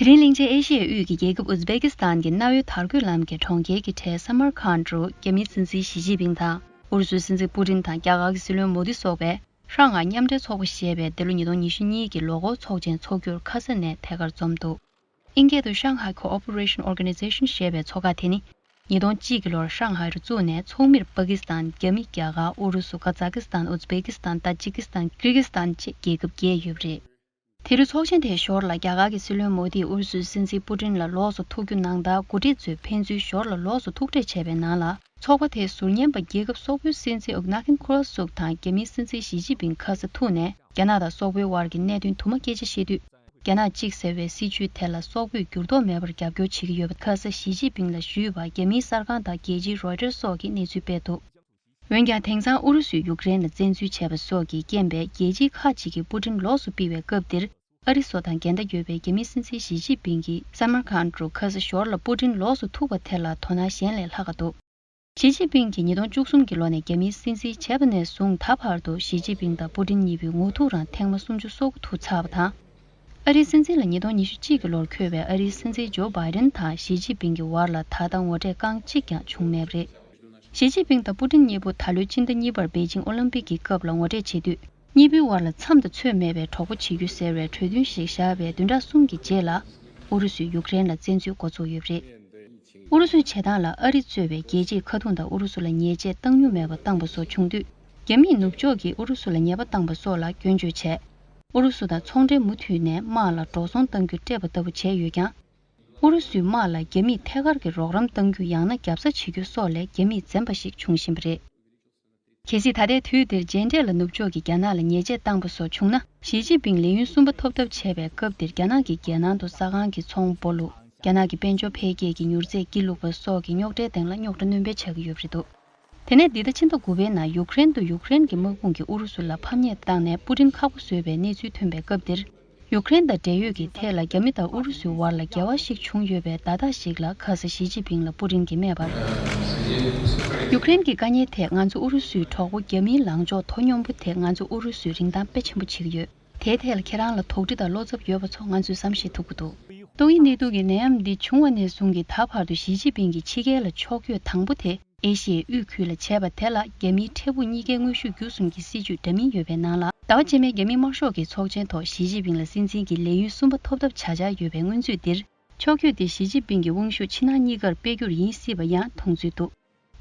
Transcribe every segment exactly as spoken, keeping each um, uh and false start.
དེ་རིང་གླིང་ཆེན་ཨེ་ཤི་ཡའི་དབུས་ཀྱི་རྒྱལ་ཁབ་ཨུ་ཛི་བེ་ཀི་སི་ཐན་གྱི་གནའ་བོའི་དར་གོས་ལམ་གྱི་གྲོང་ཁྱེར་གྱི་གྲས་སམ་མར་ཁཱན་ཌུ་རྒྱ་མིའི་སྲིད་འཛིན་ཞི་ཅིན་ཕིང་དང་ཨུ་རུ་སུའི་སྲིད་འཛིན་པུ་ཏིན་དང་རྒྱ་གར་གྱི་སྲིད་བློན་མོ་དི་སོགས་པས་ཧྲང་ཧའེ་མཉམ་འབྲེལ་ཚོགས་པ་ཞེས་པའི་འདི་ལོ་ཉིས་སྟོང་ཉི་ཤུ་གཉིས་ཀྱི་ལོ་འཁོར་ཚོགས་ཆེན་འཚོགས་རྒྱུར་ཁ་ས་ནས་ཐད་ཀར་འཛོམས་འདུག་ཨིན་སྐད་དུ་Shanghai Cooperation Organization ཞེས་པའི་ཚོགས་ཁག་དེ་ནི་ཉིས་སྟོང་གཅིག་གི་ལོར་ཧྲང་ཧའེ་རུ་བཙུགས་ནས་ཚོགས་མིར་པ་ཀི་སི་ཐན། རྒྱ་མི། རྒྱ་གར། ཨུ་རུ་སུ། ཀ་ཛ་ཀི་སི་ཐན། ཨུ་ཛི་བེ་ཀི་སི་ཐན། ཏཱ་ཇི་ཀི་སི་ཐན། ཀིར་གི་སི་ཐན་བཅས་རྒྱལ་ཁབ་བརྒྱད་ཡོད་པ་རེད། དེ་རུ་ཚོགས་ཆེན་དེའི་ཞོར་ལ་རྒྱ་གར་གྱི་སྲིད་བློན་མོ་དིས་ཨུ་རུ་སུའི་སྲིད་འཛིན་པུ་ཏིན་ལ་ལོགས་སུ་ཐུག་རྒྱུ་ནང་ལྟར་འགོ་ཁྲིད་ཚོས་ཕན་ཚུན་ཞོར་ལ་ལོགས་སུ་ཐུག་འཕྲད་བྱས་པའི་ནང་ལ། ཚོགས་པ་དེའི་ཟུར་ཉན་པ་རྒྱལ་ཁབ་སོག་པོའི་སྲིད་འཛིན་ཨུ་ན་ཁིན་ཁུ་ར་སུག་དང་རྒྱ་མིའི་སྲིད་འཛིན་ཞི་ཅིན་ཕིང་ཁ་ས་ཐུག་ནས་རྒྱ་ནག་དང་སོག་པོའི་དབར་གྱི་གནད་དོན་དུ་མ་སྐད་ཆ་བཤད་དུས། རྒྱ་ནག་གཅིག་ཟེར་བའི་སྲིད་བྱུས་དེ་ལ་སོག་པོས་འགྱུར་ལྡོག་མེད་པར་རྒྱབ་སྐྱོར་བྱེད་ཀྱི་ཡོད་པ་ཁ་ས་ཞི་ཅིན་ཕིང་ལ་ཞུས་པ་རྒྱ་མིའི་གསར་ཁང་དང་རྒྱལ་སྤྱིའི་རོའི་ཊར་སོགས་ཀྱིས་གནས་ཚུལ་སྤེལ་འདུག་འོན་ཀྱང་དེང་སང་ཨུ་རུ་སུས་ཡུཀ་རེན་ལ་བཙན་འཛུལ་བྱས་པ་སོགས་ཀྱི་རྐྱེན་པས་རྒྱལ་སྤྱིའི་ཁག་ཅིག་གིས་པུ་ཏིན་ལོགས་སུ་ཕུད་པའི་སྐབས་འདིར་ཨ་རི་སོགས་དང་འགལ་ཟླ་ཡོད་པའི་རྒྱ་མིའི་སྲིད་འཛིན་ཞི་ཅིན་ཕིང་གིས་སམ་མར་ཁཱན་ཌུ་ཁ་ས་ཞོར་ལ་པུ་ཏིན་ལོགས་སུ་ཐུག་པ་དེ་ལ་དོ་སྣང་གཞན་ལས་ལྷག་ག་འདུག་ཞི་ཅིན་ཕིང་གིས་ཉིས་སྟོང་བཅུ་གསུམ་གྱི་ལོ་ནས་རྒྱ་མིའི་སྲིད་འཛིན་བྱས་པ་ནས་བཟུང་ད་བར་དུ་ཞི་ཅིན་ཕིང་དང་པུ་ཏིན་གཉིས་པོའི་ངོ་ཐུག་རང་ཐེངས་མ་སུམ་ཅུ་སོ་དགུ་ཐུག་ཚར་བ་དང་། ཨ་རིའི་སྲིད་འཛིན་ལ་ཉིས་སྟོང་ཉི་ཤུ་གཅིག་གི་ལོར་འཁོད་པའི་ཨ་རིའི་སྲིད་འཛིན་ཇོ་བྷའི་ཌེན་དང་ཞི་ཅིན་ཕིང་གི་བར་ལ་ད་ལྟ་ངོ་འཕྲད་རྐང་གཅིག་ཀྱང་བྱུང་མེད་པ་རེད། ཞི་ཅིན་ཕིང་དང་པུ་ཏིན་གཉིས་པོ་ད་ལོའི་སྤྱི་ཟླ་གཉིས་པར་པེ་ཅིང་ཨོ་ལིམ་པིག་གི་སྐབས་ལ་ངོ་འཕྲད་བྱེད་དུས། གཉིས་པོའི་བར་ལ་མཚམས་དང་ཚོད་མེད་པའི་གྲོགས་པོ་བྱེད་རྒྱུ་ཟེར་བའི་གྲོས་མཐུན་ཞིག་བཞག་པའི་བདུན་ཕྲག་གསུམ་གྱི་རྗེས་ལ། ཨུ་རུ་སུས་ཡུཀ་རེན་ལ་བཙན་འཛུལ་འགོ་བཙུགས་ཡོད་པ་རེད། ཨུ་རུ་སུའི་བྱེད་སྟངས་ལ་ཨ་རི་གཙོས་པའི་རྒྱལ་སྤྱིའི་ཁ་རྡུང་དང་ཨུ་རུ་སུ་ལ་ཉེས་ཆད་བཏང་མྱོང་མེད་པ་བཏང་པ་སོགས་བྱུང་དུས། རྒྱ་མིས་ནུབ་ཕྱོགས་ཀྱིས་ཨུ་རུ་སུ་ལ་ཉེས་པ་བཏང་པ་སོགས་ལ་སྐྱོན་བརྗོད་བྱས། ཨུ་རུ་སུ་དང་ཚོང་འབྲེལ་མུ་མཐུད་ནས་དམག་ལ་འགྲོ་སོང་གཏང་རྒྱུ་སྤྲད་པ་ལྟ་བུ་བྱས་ཡོད་ཀྱང་། ཨུ་རུ་སུས་དམག་ལ་རྒྱ་མིས་ཐད་ཀར་གྱི་རོགས་རམ་གཏང་རྒྱུ་ཡང་ན་རྒྱབ་ས་བྱེད་རྒྱུ་སོགས་ལས་རྒྱ་མིས་འཛེམ་པ་ཞིག་འབྱུང་བཞིན་པ་རེད། གལ་སྲིད་ད་ལྟའི་དུས་འདིར་རྗེས་འབྲས་ལ་ནུབ་ཕྱོགས་ཀྱིས་རྒྱ་ནག་ལ་ཉེས་ཆད་བཏང་པ་སོགས་བྱུང་ན། ཞི་ཅིན་ཕིང་ལས་ཡུན་གསུམ་པ་ཐོབ་ཐབས་བྱས་པའི་སྐབས་འདིར་རྒྱ་ནག་གིས་རྒྱལ་ནང་དུ་ས་ཁང་གི་ཚོང་སྦོ་ལུག་རྒྱ་ནག་གི་དཔལ་འབྱོར་འཕེལ་རྒྱས་ཀྱི་མྱུར་ཚད་ཀྱིས་ལུག་པ་སོགས་ཀྱི་རྙོག་དྲའི་སྟེང་ལ་རྙོག་དྲ་སྣོན་སྤེལ་བྱ་གི་ཡོད་པ་རེད་འདུག་དེ་ནས་འདི་ཟླ་ཕྱི་ཟླ་དགུ་པའི་ནང་ཡུཀ་རེན་དུ་ཡུཀ་རེན་གྱི་དམག་དཔུང་གིས་ཨུ་རུ་སུ་ལ་ཕམ་ཉེས་བཏང་ནས་པུ་ཏིན་ཁག་པོ་བཟོས་པའི་གནས་ཚུལ་ཐོན་པའི་སྐབས་འདིར། ཡུཀ་རེན་དང་འབྲེལ་ཡོད་ཀྱི་ཐད་ལ་རྒྱ་མི་དང་ཨུ་རུ་སུའི་བར་ལ་འགལ་བ་ཞིག་བྱུང་ཡོད་པའི་བརྡ་རྟགས་ཤིག་ལ་ཁ་ས་ཞི་ཅིན་ཕིང་ལ་པུ་ཏིན་གྱིས་སྨྲས་པར། ཡུཀ་རེན་གྱི་དཀའ་ཉེན་ཐད་ང་ཚོ་ཨུ་རུ་སུའི་གྲོགས་པོ་རྒྱ་མིའི་ལངས་ཕྱོགས་དོ་སྙོམས་པོ་དེ་ང་ཚོ་ཨུ་རུ་སུས་རིན་ཐང་དཔེ་ཆེན་པོ་བྱེད་ཀྱི་ཡོད། དེའི་ཐད་ལ་ཁྱེད་རང་ལ་དོགས་འདྲི་དང་བློ་འཚབ་ཡོད་པ་ཚོ་ང་ཚོས་བསམ་ཤེས་ཐུབ་ཀྱི་འདུག་ཏོག་དབྱིབས་ནད་དུག་གི་ནད་ཡམས་འདི་བྱུང་བ་ནས་བཟུང་གི་ད་བར་དུ་ཞི་ཅིན་ཕིང་གིས་ཕྱི་རྒྱལ་ལ་ཕྱོགས་བསྐྱོད་དང་པོ་དེ་ཨེ་ཤི་ཡའི་དབུས་ཁུལ་ལ་བྱས་པ་དེ་ལ་རྒྱ་མིའི་འཕྲལ་ཕུགས་གཉིས་ཀའི་དངོས་ཤུགས་བརྒྱུད་གསུམ་གྱི་སྲིད་ཇུས་འདྲ་མིན་ཡོད་པའི་ནང་ལ། ཟླ་བ་རྗེས་མའི་རྒྱ་མིའི་དམར་ཤོག་གི་ཚོགས་ཆེན་ཐོག་ཞི་ཅིན་ཕིང་ལ་སྲིད་འཛིན་གྱི་ལས་ཡུན་གསུམ་པ་ཐོབ་ཐབས་བྱ་འཆར་ཡོད་པའི་སྔོན་ཚུད་འདིར། ཕྱོགས་བསྐྱོད་དེ་ཞི་ཅིན་ཕིང་གི་དབང་ཤུགས་ཕྱི་ནང་གཉིས་ཀར་སྤེལ་རྒྱུར་ཡིན་སྲིད་པ་ཡང་མཐོང་ཚུལ་འདུག་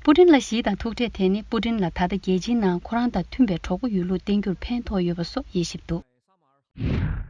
པུ་ཏིན་ལ་ཞི་དང་ཐུག་འཕྲད་དེ་ནི་པུ་ཏིན་ལ་ད་ལྟ་རྒྱལ་སྤྱིའི་ནང་ཁོ་རང་དང་མཐུན་པའི་གྲོགས་པོ་ཡོད་ལུགས་བསྟན་རྒྱུར་ཕན་ཐོགས་ཡོད་པ་སོགས་དབྱེ་ཞིབ་འདུག